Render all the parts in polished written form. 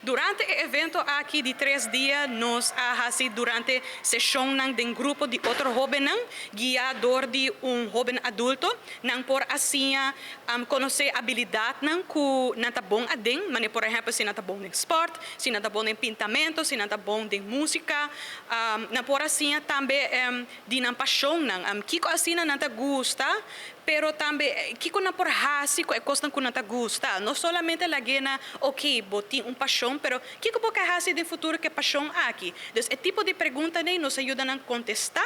Durante e evento aki di 3 dia, nos a hasi durante session den grupo di otro hobennan, guia door di un hoben adulto, nan por asina conoce habilidadnan cu nan ta bon aden, manera por ehempel si nan ta bon den sport, si nan ta bon den pintamento, si nan ta bon den musica, nan por asina tambe di nan pasionnan, kiko asina nan ta gusta, pero tambe kiko nan por hasi cu e cosnan cu nan ta gusta. No solamente lag'e na, ok, bo tin un pasion, pero kiko bo kier hasi den futuro cu e pasion aki? Dus e tipo di preguntanan nos ta yuda nan contesta.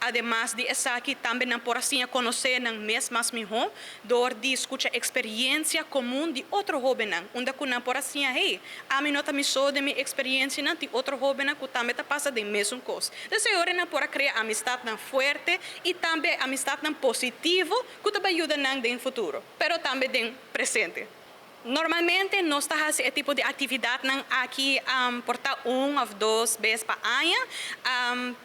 Ademas di esaki, tambe nan por asina conoce nan mes mas miho, door di scucha experiencia comun di otro hobennan, unda cu nan por asina, hey, ami no ta mi so den mi experiencianan, tin otro hobennan cu tambe ta pasa den mesun cos. Dus awor nan por crea amistadnan fuerte y tambe amistadnan positivo cu ta yuda nan den futuro, pero tambe den presente. Normalmente nos ta haci e tipo di actividadnan aki por ta un of dos bes pa aña,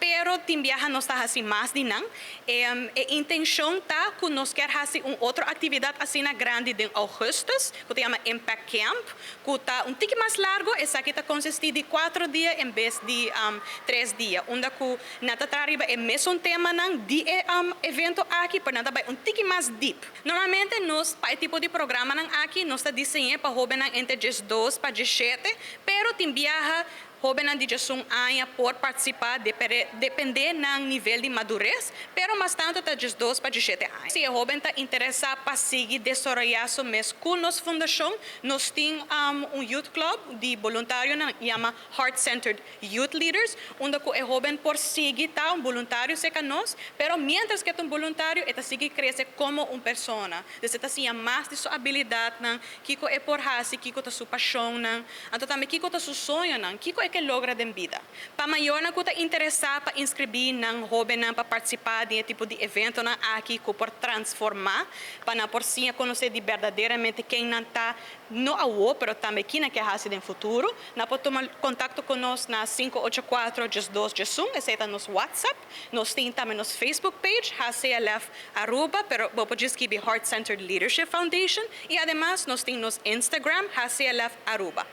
pero tin biaha nos ta haci mas di nan. E intencion ta cu nos kier haci un otro actividad asina grandi den augustus, cu ta yama Impact Camp, cu ta un tiki mas largo. Esaki ta consisti di 4 dia en bes di 3 dia, unda cu nan ta riba e mesun temanan di e evento aki, pero nan ta bay un tiki mas deep. Normalmente nos, pa e tipo di programanan aki, nos ta diseña pa hobennan entre 12 pa 17, pero tin biaha hobennan di 11 aña por participa, depende nan nivel di madurez, pero mas tanto ta 12 pa 17 aña. Si e hoben ta interesa pa sigui desaroya su mes cu nos fundacion, nos tin un youth club di voluntarionan yama Heart Centered Youth Leaders, unda cu e hoben por sigui ta un voluntario cerca nos, pero mientras cu e ta un voluntario, e ta sigui crece como un persona. Dus e ta siña mas di su habilidadnan, kiko e por hasi, kiko ta su pasionnan, anto tambe kiko ta su soñonan, kiko e kier logra den bida. Pa mayornan cu ta interesa pa inscribi nan hobennan pa participa den tipo di eventonan aki cu por transforma, pa nan por siña conoce di berdaderamente ken nan ta, no awo, pero tambe kico nan kier hasi den futuro, nan por tuma contacto cu nos na 584 1211, esey ta nos WhatsApp. Nos tin tambe nos Facebook page, HCLF Aruba, pero bo por skirbi Heart Centered Leadership Foundation, y ademas nos tin nos Instagram, HCLF Aruba.